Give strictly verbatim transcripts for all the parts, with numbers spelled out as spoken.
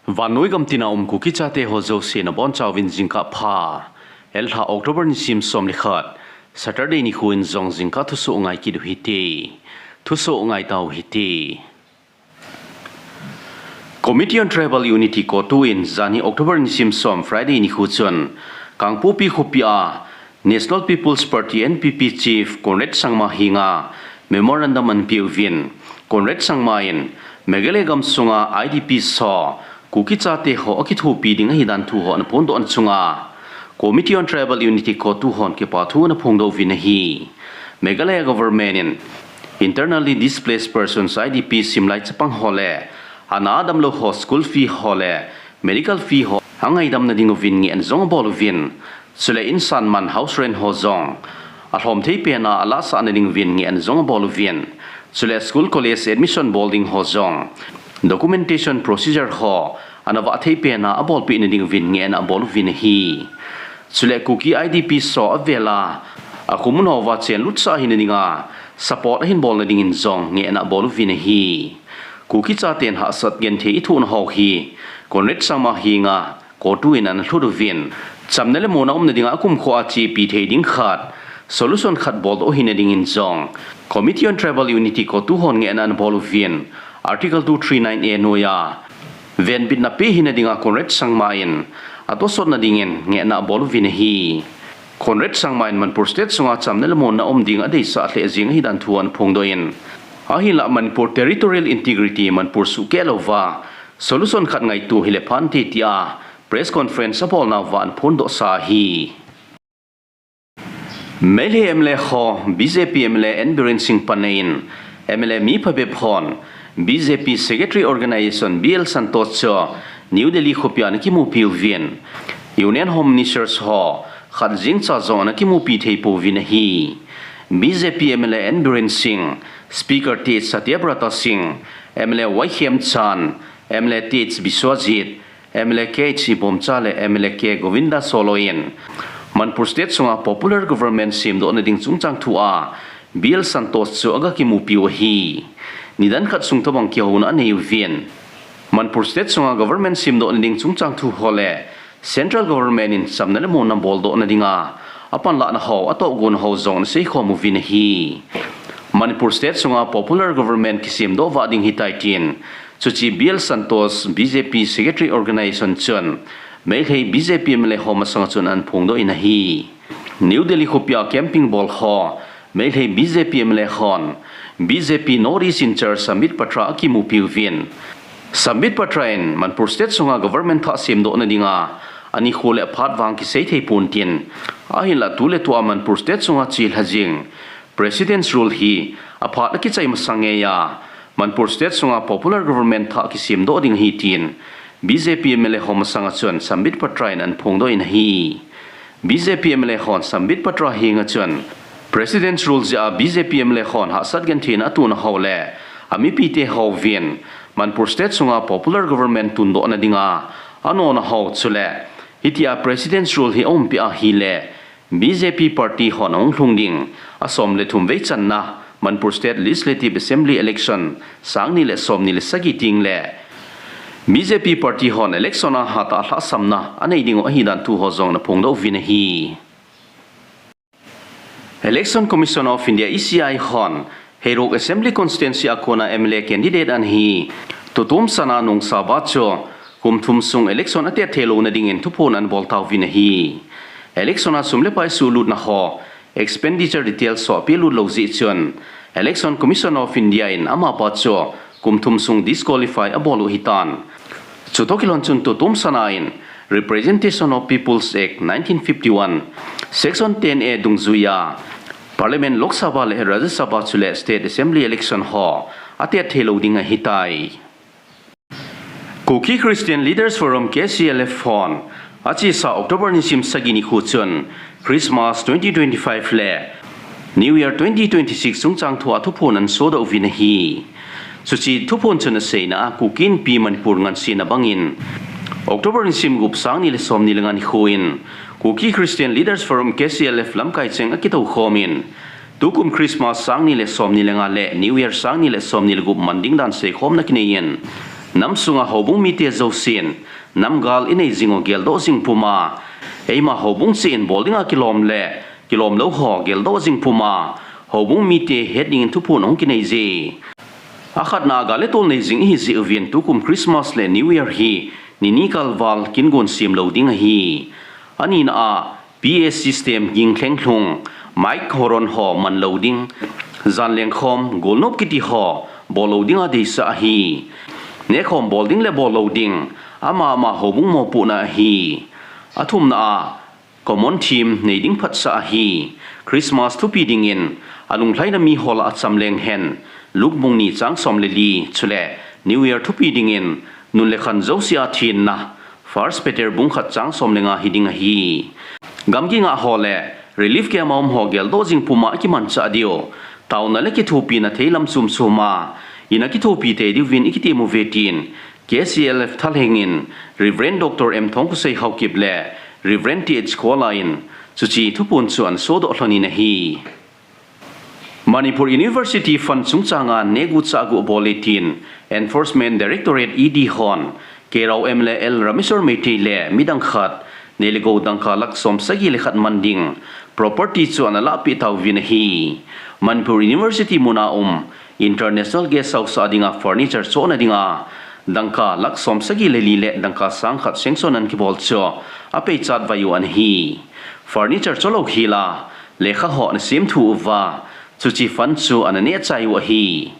Vannoi gam tina um Kuki chate ho jouse nabonchauvin jingkah pha. Elha October nisim som le khat, Saturday nikho in jong jingkah thusoh ngai kit u hite. Thusoh ngai tau hite. Committee on Tribal Unity, CoTU in janhi October nisim som, Friday nikho chun Kangpokpi khopi a National People's Party, N P P, Chief Conrad Sangma henga memorandum ana peuvin, Conrad Sangma in Meghalaya gamsunga I D Ps ho, Kuki chate ho akithopi ding ahidan thu ho ana phondohna chunga Committee on Tribal Unity, CoTU hon kipa thu ana phongdoh uvin ahi. Meghalaya government in Internally Displaced Persons, I D P, simlai chapang ho le ana damlou ho school fee ho le medical fee ho angaidamna ding uvin ngehna jong abol uvin, chule insan man, house rent ho jong alhom thei pena alahsahna ding uvin ngehna jong abol uvin, chule school college admission bol ding ho jong documentation procedure ho ana vah thei pena abolpeh na ding uvin ngehna abol uvin ahi. Chule Kuki I D Ps ho avela akhum mun hova chenlut sah ahina dinga support ahin bolna dingin jong ngehna abol uvin ahi. Kuki chaten hahsat genthei ithohna ho hi Conrad Sangma henga CoTU in ana lhut uvin, chamna le monna umna dinga akumkho a chepi thei ding khat, solution khat boldoh ahina dingin jong Committee on Tribal Unity, CoTU hon ngehna ana bol uvin, Article two three nine A noiya venbitna pe hina dinga Conrad Sangma in atosotna dingin ngehna abol uvin ahi. Conrad Sangma in Manipur State sunga chamna le monna um ding adeisah lheh jing ahidan thu ana phongdoh in, ahinlah Manipur territorial integrity Manipur suhkeh louva solution khat ngaito hile phante tia press conference abolnauva ana phondohsa ahi. Meitei M L A ho B J P M L A N Biren Singh panna in M L A mi phabep hon B J P Secretary Organization B L Santosh chu New Delhi khopia ana kimupi uvin, Union Home Ministers ho khat jengcha jong ana kimupi thei pouvin ahi. B J P M L A N Biren Singh, Speaker Th Satyabrata Singh, M L A Y Khemchand, M L A Th Biswajit, M L A K H Ibomcha le M L A K Govinda Solo in Manipur State sunga popular government semdohna ding chungchang thua B L Santosh chu aga kimupi u ahi. Nidan khat sung tobang kihouna anei uvin, Manipur State sunga government semdohna ding chungchang thu ho le Central Government in chamna le monna boldohna dinga apanlahna ho, atohgona ho jong ana seikhom uvin ahi. Manipur State sunga popular government kisemdoh vah ding ahitai tin, chuche B L Santosh, B J P Secretary Organization chun Meitei B J P M L A ho masanga chun ana phongdoh in ahi. New Delhi khopia camping bol ho Meitei B J P M L A hon B J P North East in-charge Sambit Patra akimupi uvin, Sambit Patra in Manipur State sunga government thah semdohna dinga anikho le aphat vang kisei thei pon tin, ahinlah tuletua Manipur State sunga chelha jing President's Rule hi aphat akichai masang ngeiya Manipur State sunga popular government thah kisemdoh ding ahi tin B J P M L A ho masanga chun Sambit Patra in ana phongdoh in ahi. B J P M L A hon Sambit Patra henga chun President's Rule jeh a B J P M L A hon hahsat gentheina atona ho le amipite houvin Manipur State sunga popular government tundohna dinga anona ho chule hitia President's Rule hi aumpeh ahile B J P party hon ahung lhung ding asom le thum vei channa Manipur State Legislative Assembly election sang ni le som ni le sagi teng le B J P party hon election a hatah lhahsamna anei diu ahidan thu ho jong ana phongdoh uvin ahi. Election Commission of India, E C I, hon Heirok Assembly Constituency a kona M L A candidate ana hi Tutumsana Nungsaba chu kum thum sung election atet thei louna dingin thuphon ana bol tauvin ahi. Election a sum le pai suhlutna ho, expenditure details ho apehlut lou jeh chun Election Commission of India in amapa chu kum thum sung disqualify abol u ahitan. Chutoh kilhon chun Tutumsana in Representation of People's Act nineteen fifty-one, Section ten A dungjuiya Parliament Lok Sabha le Rajya Sabha chule State Assembly election ho atet thei lou ding ahitai. Kuki Christian Leaders Forum, K C L F, hon achesa October nisim sagi nikho chun Christmas twenty twenty-five le New Year twenty twenty-six chungchang thua thuphon ana sodoh uvin ahi. Chuche thuphon chun aseina a Kuki Inpi Manipur ngansena bangin October nisim gup, sang ni le som ni le nga nikho in Kuki Christian Leaders Forum, K C L F, lamkai cheng akitoukhom in, tukum Christmas sang ni le som ni le nga le New Year sang ni le som ni le gup man ding dan seikhomna kinei in, Nam sunga houbung mite jousen, namgal inei jing u geldoh jing puma, eima houbung cheh in bol dinga kilom le kilom lou ho geldoh jing puma, houbung mite het dingin thuphon ahung kinei je. Akhatna a gal le tol nei jing ihi jeh uvin tukum Christmas le New Year hi nini kalval kin gon sem lou ding ahi. Anina a P A system ging thleng thlung, mic horn ho man lou ding, jan lengkhom, golnop kiti ho bol lou dinga deisah ahi. Nekhom bol ding le bol lou ding, ama ama houbung mopohna ahi. Athumna a common theme nei ding phatsah ahi. Christmas thupi dingin alunglhaina mi ho lah a cham leng hen, Luke bung ni chang som le li, chule New Year thupi dingin nun le khan jouse a thenna, First Peter bung khat chang som le nga hi ding ahi. Gamgi ngah ho le relief camp a um ho geldoh jing puma ikimanchah diu, taona le kithopina thei lam chom chom a ina kithopi tei diuvin ikitem uve tin K C L F thalheng in Reverend Doctor M Thongkhosei Haokip le Reverend T H Khuola in chuche thuphon chu ana sodoh lhonin ahi. Manipur University fund chungchanga negu chagu bol e tin Enforcement Directorate, E D, hon Keirao M L A L Rameswar Meitei le midang khat nei le gou dangka lakh som sagi le khat man ding property chu ana lahpeh tauvin ahi. Manipur University muna um International Guest House a dinga furniture chohna dinga dangka lakh som sagi le li le dangka sang khat sanction ana kibol chu apeichat vai u ana hi. Furniture choh lou hila lekha ho ana sem thu uva, chuche fund chu ana neh chai u ahi.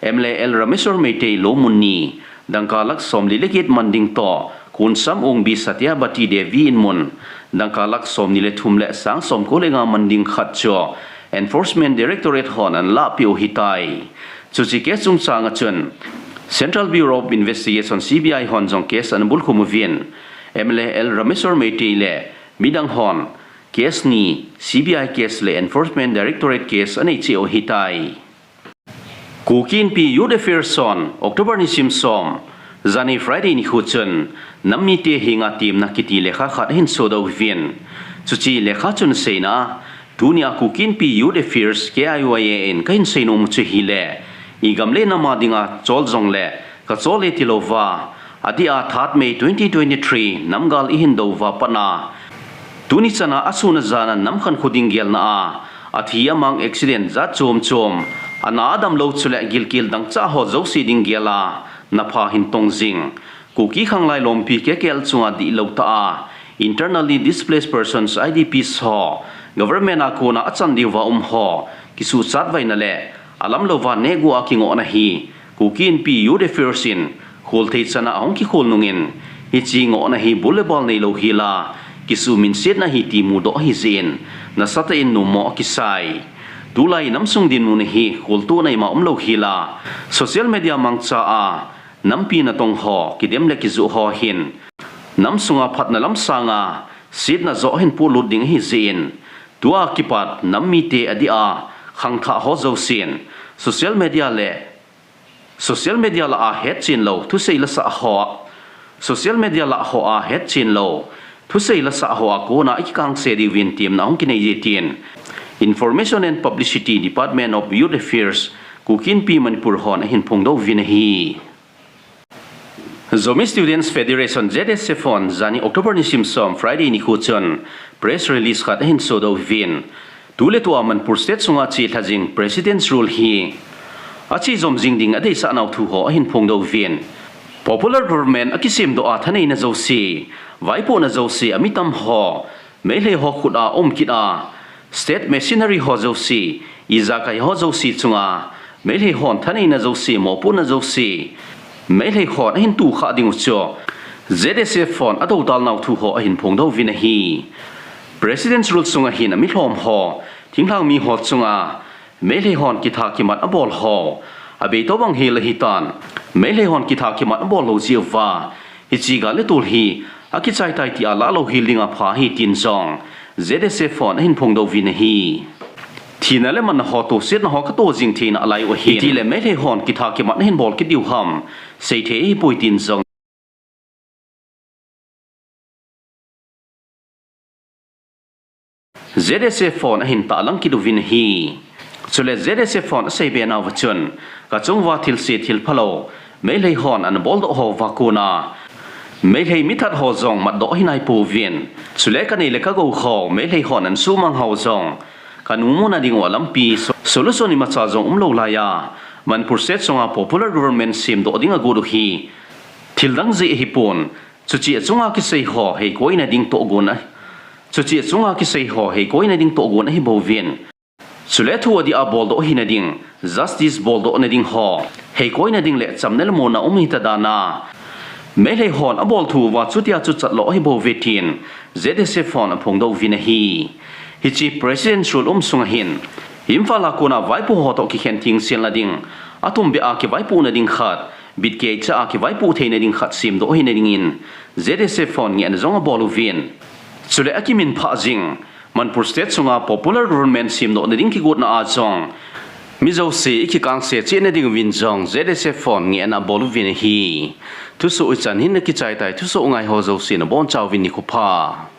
M L A L Rameswar Meitei lou mun ni dangka lakh som li le get man ding toh, Kunsam Ongbi Satyabati Devi in mun dangka lakh som ni le thum le sang som ko le nga man ding khat chu Enforcement Directorate hon ana lahpeh u ahitai. Chuche case chungchanga chun Central Bureau of Investigation, C B I, hon jong case ana bulkhum uvin, M L A L Rameswar Meitei le midang hon case ni, C B I case le Enforcement Directorate case anei cheh u ahitai. Kuki Inpi Youth Affairs hon October nisim som, janhi Friday nikho chun, nam mite henga temna kiti lekha khat ahin sodoh uvin. Chuche lekha chun aseina a, tunia Kuki Inpi Youth Affairs, K I Y A in kahin seinom u chu ahile, igam le nam a dinga chol jongle kachol e tilouva, adeh a that May twenty twenty-three namgal ihin dou uva patna, tuni chana asun ajana nam khankho ding gelna a, athi amang accident jat chom chom, ana adam lou chule gilkel dangchah ho jouse ding gel a, napha hin tong jing, Kuki Khanglai Lompi K K L chunga dihlou tah a, Internally Displaced Persons, I D Ps, ho, government a kona achan diuva um ho kisuhchat vaina le alam louva negu a kingohna hi Kuki Inpi Youth Affairs in kholthei chana ahung kikhol nungin, hiche ngohna hi bul le bal neilou hila kisuh minsetna ahi ti mudoh ahi jeh in nasatah in nommo akisai. Tulai namsung dinmun hi kholtohna ima umlou hila social media mangcha a nampi natong ho, kidem le kijoh ho hin nam sunga phatna lam sanga setna joh ahin polut ding ahi jeh in, tua kipat nam mite adeh a khangthah ho jousen social media le social media lah a hetchen lou thusei lasah ho, social media lah ho a hetchen lou thusei lasah ho a kona ikikangse diuvin temna hung kinei e tin Information and Publicity Department of Youth Affairs, Kuki Inpi Manipur hon ahin phongdoh uvin ahi. Zomi Students Federation, Z S F hon, janhi October nisim som, Friday nikho chun press release khat ahin sodoh uvin, tuletua Manipur State sunga chelha jing President's Rule hi achejom jing ding adeisah nau thu ho ahin phongdoh uvin, popular government akisemdoh a thaneina jouse, vaipohna jouse, amitam ho, Meitei ho khut a um kit a, state machinery ho jouse, ijakai ho jouse chunga Meitei hon thaneina jouse, mopohna jouse, Meitei hon ahin tukhah diu chu Z S F hon adodal nau thu ho ahin phongdoh uvin ahi. President's Rule sunga hin amilhom ho, thinglhang mi ho chunga Meitei hon kitha kimat abol ho, abeitou bang hel ahitan, Meitei hon kitha kimat abol lou jeh uva, hiche gal le tol hi akichai tai tia lahlou hel dinga pha ahi tin jong Z S F hon ahin phongdoh uvin ahi. Thina le manna ho, tosetna ho katoh jing theina alai u ahi. Itile Meitei hon kitha kimat ahin bol kit diu ham, seithei ahipoi tin jong Z S F hon ahin tahlang kit uvin ahi. Chule Z S F hon aseibe nauva chun, kachunguva thilse thilphalou, Meilhei hon ana boldoh ho va kona Meilhei mithat ho jong matdoh hi naipouvin. Chule kanei le kagou ho Meilhei hon ana sumang ho jong kanungmona ding uva lampi so-, solution imacha jong umlou laiya Manipur State sunga popular government semdoh ding agot u hi thildang jeh ahipon, chuche achunga kisei ho heikoina ding tohgon a, chuche achunga kisei ho heikoina ding tohgon ahibouvin. Chule thu adih a boldoh hina ding, justice boldoh na ding ho heikoina ding le chamna le monna um hita dana Meilhei hon abol thu uva chutia chu chatlou ahibouve tin Z S F hon aphongdoh uvin ahi. Hiche President's Rule um sunga hin Imphal a kona vaipo ho toh kikhen thengsen la ding, atumbeh a kivaipohna ding khat, bitkeicha a kivaipoh theina ding khat semdoh hina dingin Z S F hon ngehna jong abol uvin. Chule akiminphah jing Manipur State sunga popular government semdohna ding kigotna a jong mi jouse ikikangse cheh na ding uvin jong Z S F hon ngehna abol uvin ahi. Thusoh ichan hin nakichai tai, thusoh ngai ho jouse nabonchauvin nikho pha.